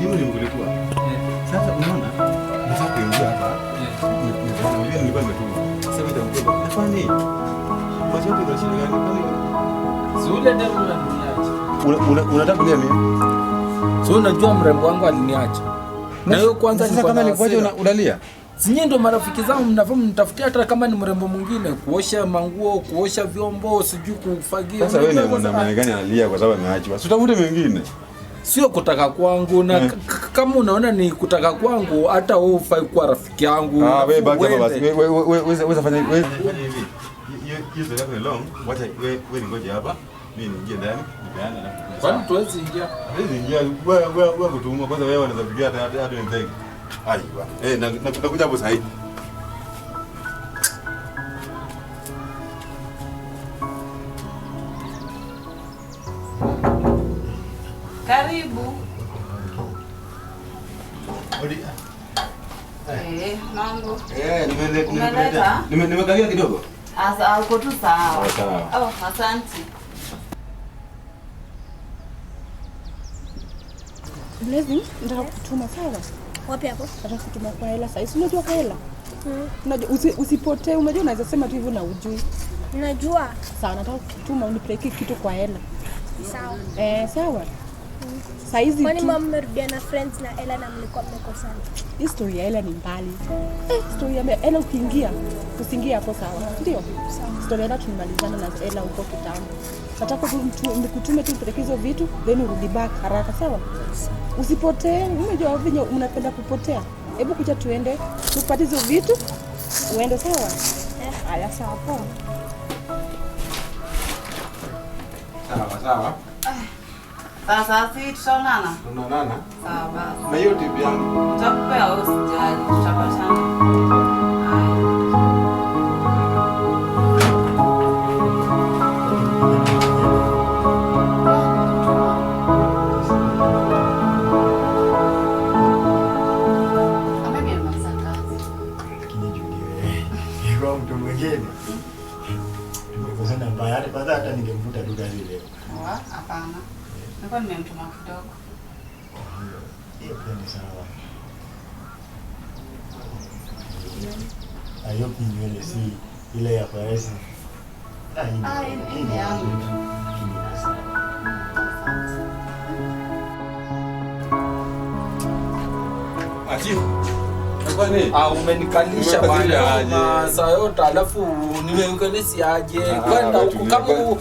Hiyo ni mkulikuwa. Sasa unaona? Nataka kuingia hapa. Nilikuwa nilikuwa nimetuma. Sasa mimi nitamkuta. Na kwani? Macho yako ina shida gani? Kwani Si ule demu aliniacha. unataka kulia nini? Si unajua mrembo wangu aliniacha. Na hiyo kwanza Sasa nilikuwa kama na nilikuwaje hasira. unalia? Si nyinyi ndo marafiki zangu, mnafaa mnitafutie hata kama ni mrembo mwingine, kuosha manguo, kuosha vyombo, sijui kufagia. Sasa wewe ni Unajua sasa- mwanaume gani analia kwa sababu ameachwa? Si utafute mwingine. Sio kutaka kwangu na kama unaona ni kutaka kwangu, hata wewe hufai kuwa rafiki yangu. Ah, wewe baki hapa basi. Uende. Wewe wewe fanya wewe fanya hivi. Hiyo hiyo story yako ni long. Wacha wewe wewe ningoje hapa. Mimi niingie ndani, nipeane na. Kwani tuwezi ingia? Hizi ingia wewe wewe wewe kutumwa kwanza wewe unaweza pigia hata hata hata niteke. Aiwa. Eh, na nakuja hapo sasa hivi. Karibu. Odi. Eh, mambo. Eh, Umeleta? nimekalia kidogo. Asa, uko tu sawa. Sawa. Oh, asante. Blessing, nataka kutuma sawa? Wapi hapo? Nataka kutuma kwa hela sasa. Si unajua kwa hela? Unajua usipotee, unajua unaweza sema tu hivyo na ujui. Najua. Sawa, nataka kutuma unipeleke kitu kwa hela. Sawa. Eh, sawa. Saa hizi Kwani tu mama mmerudia na friends na Ella na mlikuwa mmekosana? hii story ya hela ni mbali. Eh, story ya hela ukiingia, usiingie hapo sawa. Ndio? Story ya hela tulimalizana na hela huko kitambo. Nataka tu nikutume tu upeleke hizo vitu then urudi back haraka sawa? Usipotee, unajua venye unapenda kupotea. Hebu kuja tuende tupate hizo vitu uende sawa? Haya sawa poa. Sawa sawa. Sasa si tutaonana. Tunaonana. Sawa basi. Na hiyo tip yangu. Nitakupea wewe usijali, tutapatana. Haya. Kama mimi nimemaliza kazi. Lakini Judy wewe, ingekuwa mtu mwingine tumekosana mbaya, hata kwanza hata ningemvuta tu kazi leo. Wa, hapana. Nilikuwa nimemtuma kidogo. Hiyo pia ni sawa. I hope hii nywele si ile ya farasi. Ah, hii ni- Ah, hii ni yangu. Lakini iko sawa. Achi. Kwani? Ah, umenikalisha Umekasiria bana aje? masaa yote alafu nimeukalisha aje? Ah, Kwenda wewe huko tulia. kama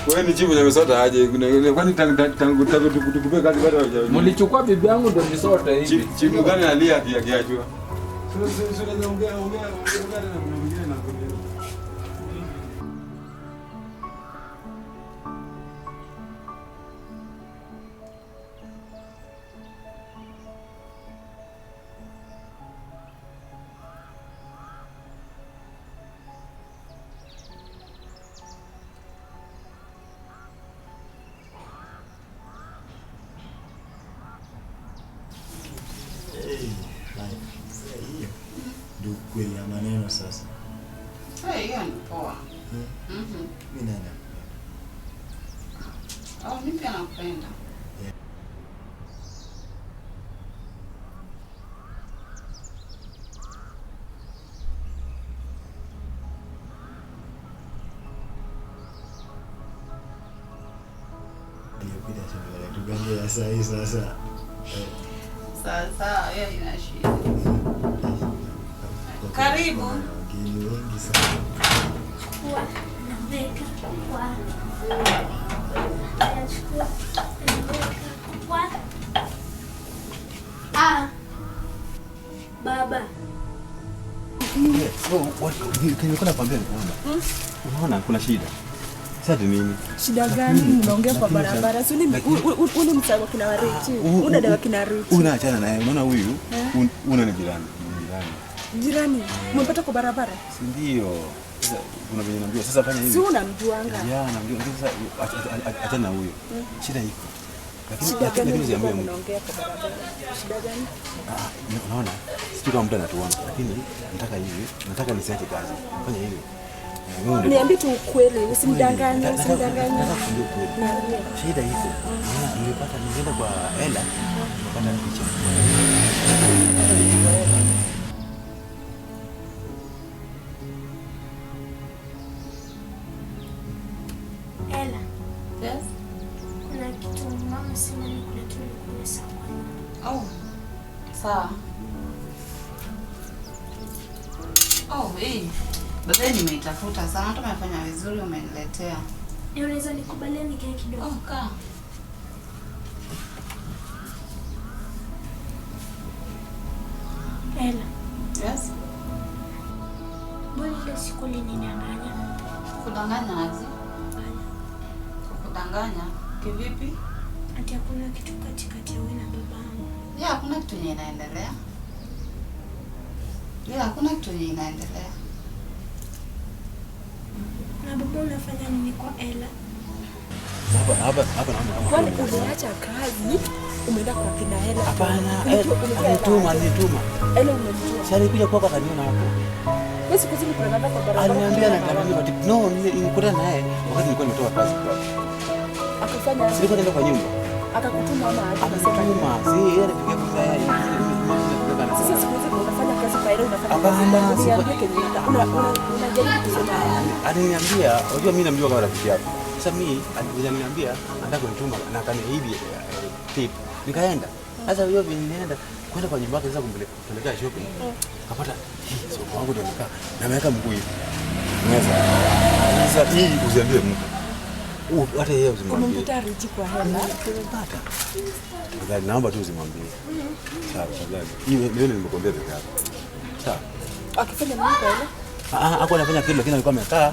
Wewe ni chifu nyamesota aje? Kwani tangu tangu tangu tukupe kazi bado huja. mlichukua bibi yangu ndo nisote hivi. Chifu gani analia akiachwa? Sio sio sio ongea ongea ongea na mwingine na mwingine. Hey, life. Sasa hiyo ndio kweli ya maneno sasa. Eh, hiyo ni poa. Mhm. Mimi naye nakupenda. Oh, mimi pia nakupenda. Iliyopita tumeona tugange ya saa hii sasa. Eh, Sawa sawa, hiyo ina shida. kwa Karibu. kuna wageni wengi sana. Chukua naweka kwa. Nachukua naweka kwa. Ah. Baba. Nilikuwa nakwambia ni kwamba unaona kuna shida. Sasa nini? Shida gani mnaongea kwa barabara? Si uni msako kina Warichi. Una dawa kina Richi. Unaachana naye. Unaona huyu? Una ni jirani. Ni jirani. Jirani, umempata kwa barabara? Si ndio? Sasa kuna venye namjua. Sasa fanya hivi. Si unamjuanga? Ya, namjua. Lakini sasa achana na huyo. Shida iko. Lakini Shida gani lakini usiambie mlikuwa mtu. mnaongea kwa barabara? Shida gani? Ah, unaona? Sijui kama mtu anatuona, lakini nataka hivi, nataka nisiache kazi. Fanya hivi. Niambie tu ukweli, usimdanganye, usimdanganye. Nataka kujua ukweli. Niambie. Shida iko. Nilipata nilienda kwa Ella, nikapata picha. Ella. Yes. Kuna kitu mama sema nikuletee nikule sawa. Oh. Sawa. Oh, hey. Baadaye nimeitafuta sana, hata umefanya vizuri umeniletea. Unaweza nikubalia nikae kidogo? Oh, kaa. Ella. Yes. Mbona ile siku ulinidanganya? Kudanganya aje? Kudanganya kivipi? Ati hakuna kitu katikati ya wewe na babangu. Ya, hakuna kitu yenye inaendelea. Ya, hakuna kitu yenye inaendelea. Na baba unafanya nini kwa Ella? Hapa hapa naona kama kwani umeacha kazi umeenda kwa kina Ella? Hapana, alituma. Ella umemjua? Sasa alikuja kwako akaniona hapo. Wewe siku hizi kuna nanda kwa barabara. Aliniambia na but no, nilikutana naye wakati nilikuwa nimetoka kazi kwake. Akafanya silikuwa naenda kwa nyumba. Akakutuma ama akasema si yeye anapiga kwa yeye. Sasa siku hizi unafanya kazi kwa Ella, unafanya kazi. Niambie kenye unajaribu kusema. Aliniambia, unajua mimi namjua kama rafiki yako. Sasa mimi aliniambia anataka kunituma na akaniahidi tip. Nikaenda. Sasa hiyo nilienda kwenda kwa nyumba yake sasa kumpelekea shopping. Akapata hii soko wangu ndio nikaa. Na ameweka mguu hivi. Meza. Sasa hii usiambie mtu. Hata yeye usimwambie. Umemkuta Riji kwa hela? Nimempata. Tafadhali naomba tu usimwambie. Sawa, tafadhali. Hii mimi nimekuambia peke yako. Sawa. Akifanya nini kwa hela? Ah, hakuwa anafanya kitu lakini alikuwa amekaa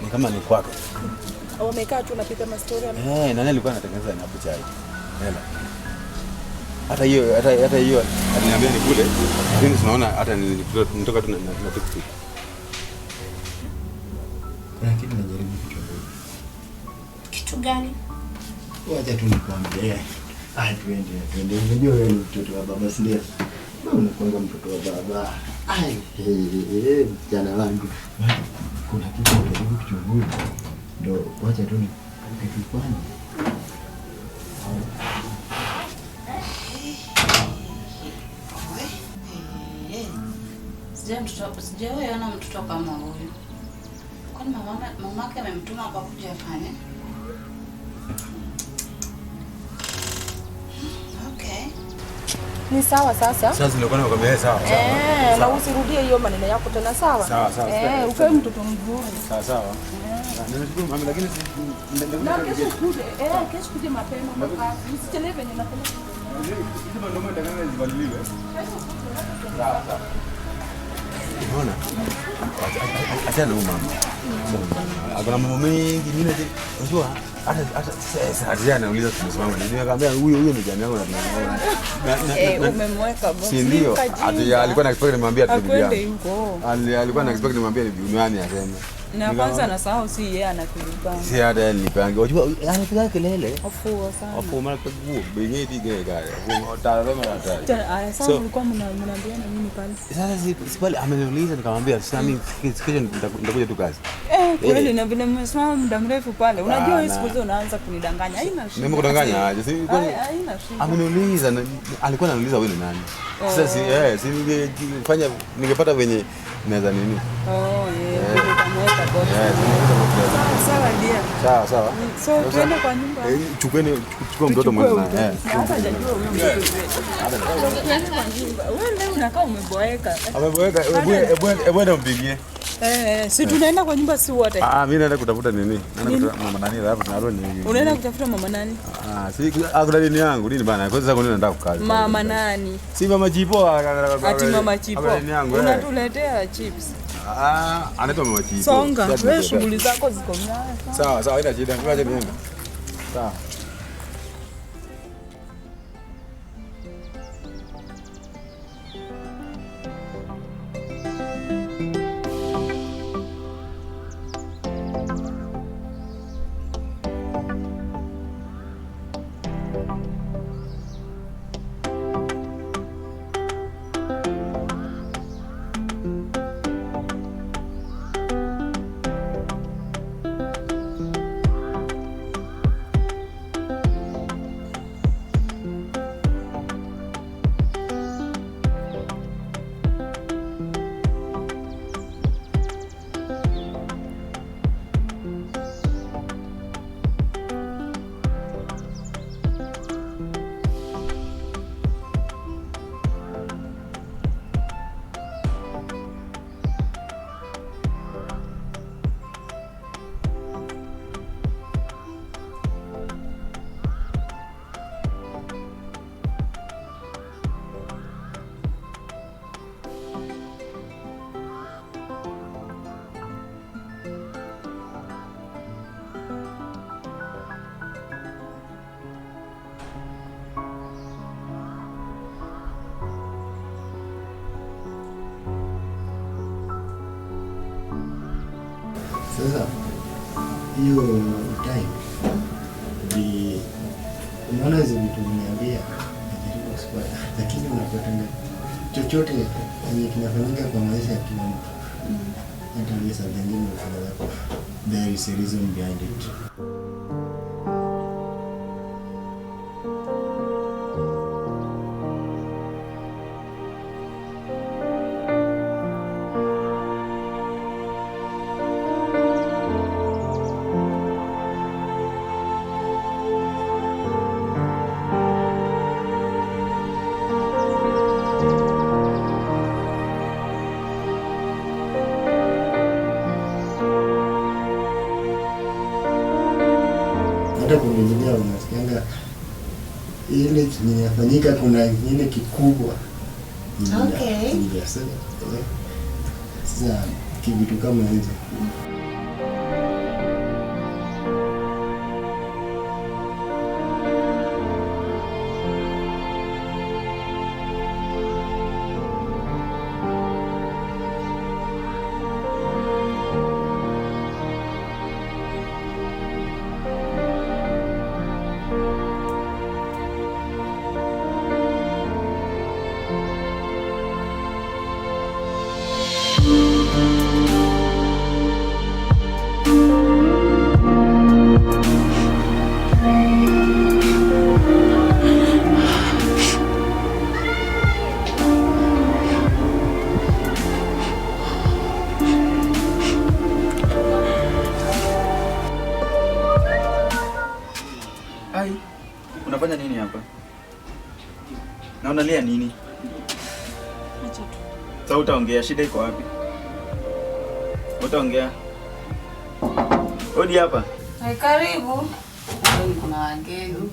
ni kama ni kwake. Wamekaa tu napiga ma story. Eh, nani alikuwa anatengeneza na hapo chai? Hela. Hata hiyo hata hiyo aliniambia nikule. Lakini tunaona hata nilitoka tu na pikipiki. Kuna kitu najaribu kuchunguza. Kitu gani? Wacha tu nikwambie. Ah, twende. Unajua wewe ni mtoto wa baba, si ndio? Wewe unakuanga mtoto wa baba. Ai, msichana wangu. Kuna kitu najaribu kuchunguza. Ndio, wacha tu nikwambie. Sijawahi ona mtoto kama huyu. Kwani mamake amemtuma kwa kuja afanye? Okay. Ni sawa sasa? Sasa nilikuwa nakwambia sawa sawa. Eh, na usirudie hiyo maneno yako tena sawa? Sawa sawa. Eh, ukae mtoto mzuri. Sawa sawa. Nimeshukuru mama lakini na kesho kuje, kesho kuje mapema mapema. Usichelewe venye napenda. Hizo ndio maana ndangana zibadiliwe. Sawa sawa. Unaona? Acha na mama. Akona mambo mengi mimi unajua hata sasa anauliza tumesimama. Nikamwambia huyo ni jamii yangu na umemweka boss. Si ndio? Alikuwa na expect nimwambie ati bibi yangu. Alikuwa na expect nimwambie ni bibi nani aseme. Na kwanza nasahau si yeye anakulipa. Si hata yeye nilipange. Unajua anapiga kelele. Ofuo sana. Ofuo mara kwa guo benye tige gari. Ofuo tarehe mara tatu. Sasa mlikuwa mnaambiana nini pale? Sasa si pale ameniuliza nikamwambia sasa mimi kesho nitakuja tu kazi. Kweli na vile mmesimama muda mrefu pale. Unajua wewe siku hizo unaanza kunidanganya. Haina shida. Mimi kudanganya aje? Si kwani haina shida. Ameniuliza alikuwa ananiuliza wewe ni nani? Sasa si si ningefanya ningepata venye naweza nini? Oh yeah. Sawa dia. Sawa sawa. So tuende kwa nyumba. Chukua mtoto mwana. Hata hajajua huyo mtoto. Tuende kwa nyumba. Wewe leo unakaa umeboeka. Ameboeka. Hebu enda mpigie. Si tunaenda kwa nyumba si wote. Ah, mimi naenda kutafuta nini? Naenda kutafuta mama nani hapo tunarudi nini? Unaenda kutafuta mama nani? Ah, si kuna nini yangu nini bana? Kwa sasa kuna nataka kukazi. Mama nani? Si mama Chipo. Ati mama Chipo. Unatuletea chips. Ah, anaitwa mama Chipo. Songa, wewe shughuli zako ziko mbaya. Sawa, sawa, haina shida. Ngoja niende. Sawa. Sasa hiyo time ni unaona hizo vitu uniambia najaribu kusikia, lakini unapatanga chochote yenye kinafanyika kwa maisha ya kila mtu, hata wewe saa zingine unafanya, there is a reason behind it. Hata kuongelea unasikianga ile kinafanyika, kuna ingine kikubwa. Okay. Sasa kivitu kama hizo. Ai, unafanya nini hapa? Na unalia nini? Acha tu. Sasa utaongea, shida iko wapi? Utaongea. Odi hapa. Hai, karibu. Leo kuna wageni.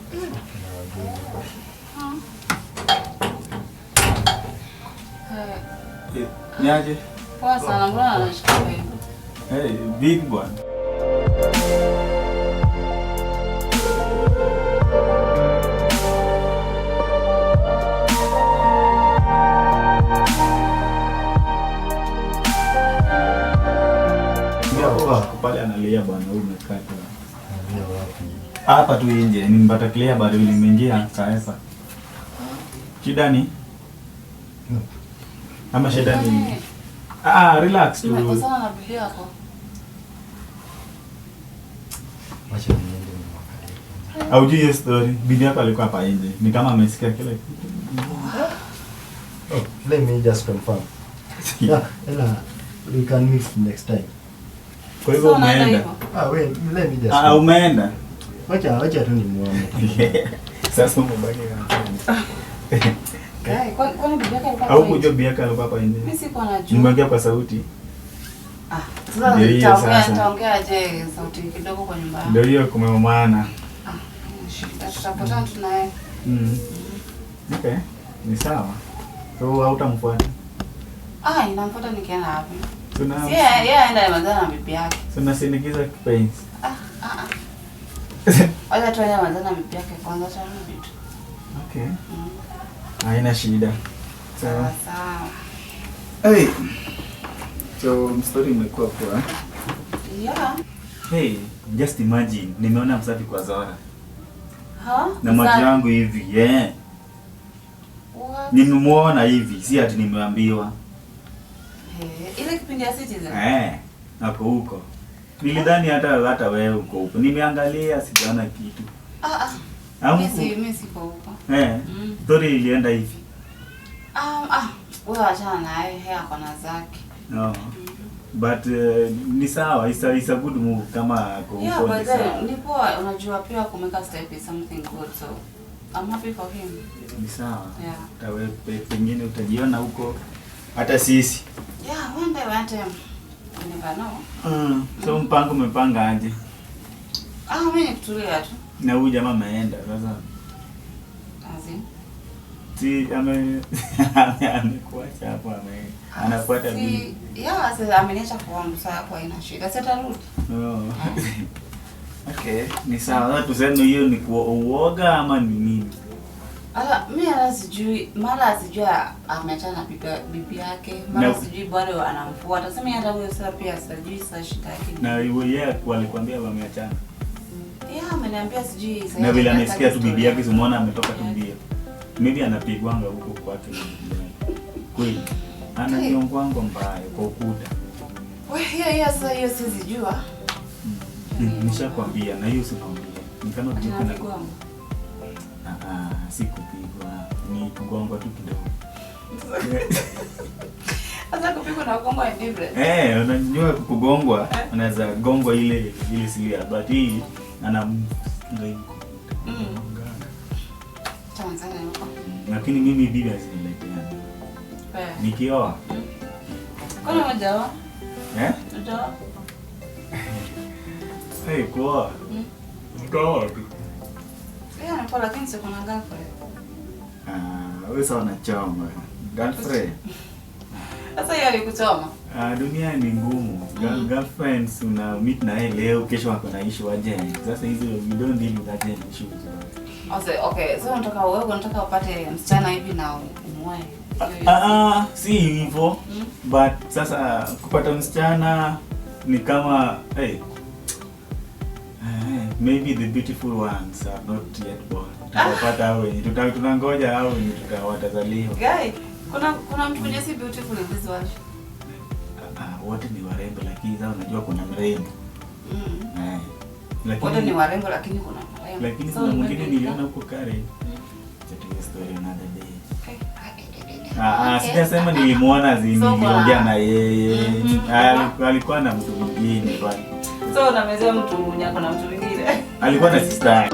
Hey, niaje? Poa sana, mbona anashika hivi? Hey, big bwana. Pale analia bwana, huyu umekata. Analia wapi? Hapa tu nje, nimpata clear bado nimeingia kaefa. Shida ni? Ama shida ni? Ah, relax tu. Nimekosana na bibi yako. Wacha niende nimwangalie. Haujui hiyo story. Bibi yako alikuwa hapa nje. Ni kama amesikia kila kitu. Oh, let me just confirm. Yeah, ela, we can meet next time. Kwa hivyo umeenda. Ah, wait, let me just. Ah, umeenda. Wacha tu nimuone. Sasa umebaki kama. Kai, kwani bibi yako alikuwa Au kujua bibi yako alikuwa hapa nje? Mimi sikuwa najua. Nimeongea kwa sauti. Ah, sasa nitaongea aje sauti kidogo kwa nyumba yangu. Ndio hiyo kumemana. Ah, shida tutapatana tunaye. Okay, ni sawa. So hautamfuata? Ah, inamfuata nikienda wapi? Si yeye aenda mazana na bibi yake. Tunasindikiza kipenzi. Wacha tuende mazana na bibi yake kwanza tarudi tu. Okay. Haina shida. Sawa. Sawa. Hey. So story imekuwa poa. Yeah. Hey, just imagine nimeona Msafi kwa Zara. Ha? Na macho yangu hivi, yeah. What? Nimemuona hivi, si ati nimeambiwa. Hey, ile kipindi ya Citizen. Eh, hapo huko. Nilidhani hata wewe uko huko. Nimeangalia sijaona kitu. Ah ah. Mimi siko huko. Eh. Story ilienda hivi. Wewe achana naye, yeye ako na zake. No. But ni sawa, it's a good move kama ako huko. Yeah, but then ni poa, unajua pia kumeka step is something good, so I'm happy for him. Ni sawa. Yeah. Hata wewe pengine utajiona huko hata sisi. Yeah, one day one time. You never know. So mpango umepanga aje? Ah, mimi nikutulia tu. Na huyu jamaa ameenda sasa. Azi. Si amekuacha hapo, anafuata bibi. Yeah, sasa ameniacha kwangu sasa hapo haina shida. Sasa tarudi. No. Okay, ni sawa. Tuseme hiyo ni kuoga ama ni nini? Ala mimi hata sijui, mara sijui ameachana na bibi yake, mara sijui bado anamfuata. Sasa mimi hata huyo sasa pia sijui sasa shida yake. Na yeye alikwambia wameachana? Yeah, ameniambia sijui sasa. Na vile amesikia tu bibi yake simuona ametoka tu mbio. Maybe anapigwanga huko kwake. Kweli. Ana nyongwango mbaya kwa ukuta. Wewe hiyo sasa hiyo sizijua. Nishakwambia na hiyo sikwambia. Ni kama kupigwa. Sikupigwa. Ni kugongwa tu kidogo. Sasa kupigwa na kugongwa ni different. Unajua kugongwa, unaweza gongwa ile silia, but hii ana Lakini mimi bibi asiniletea. Nikioa. Kwani umejaoa? Eh? Ujaoa? Hey, kuoa. Nikaoa tu. Yeah, nipo lakini siko na girlfriend. Wewe sawa na chama. Girlfriend. Sasa yeye alikuchoma. Dunia ni ngumu. Girlfriends una meet na yeye leo, kesho wako na issue aje. Sasa hizo we don't deal with that issue. Okay, so unataka wewe unataka upate msichana hivi na umuoe. Si hivyo. But sasa kupata msichana ni kama maybe the beautiful ones are not yet born. Tutapata hao wenye tunangoja hao wenye tutawatazaliwa. Guy, kuna mtu mwenye si beautiful in this world. Wote ni warembo lakini sasa unajua kuna mrembo. Lakini wote ni warembo lakini kuna mrembo. Lakini kuna mwingine niliona huko Karen. Tutaye story another day. Sijasema nilimuona niliongea na yeye. Alikuwa na mtu mwingine pale. So unamezea mtu mwenye na mtu mwingine. Alikuwa na sister.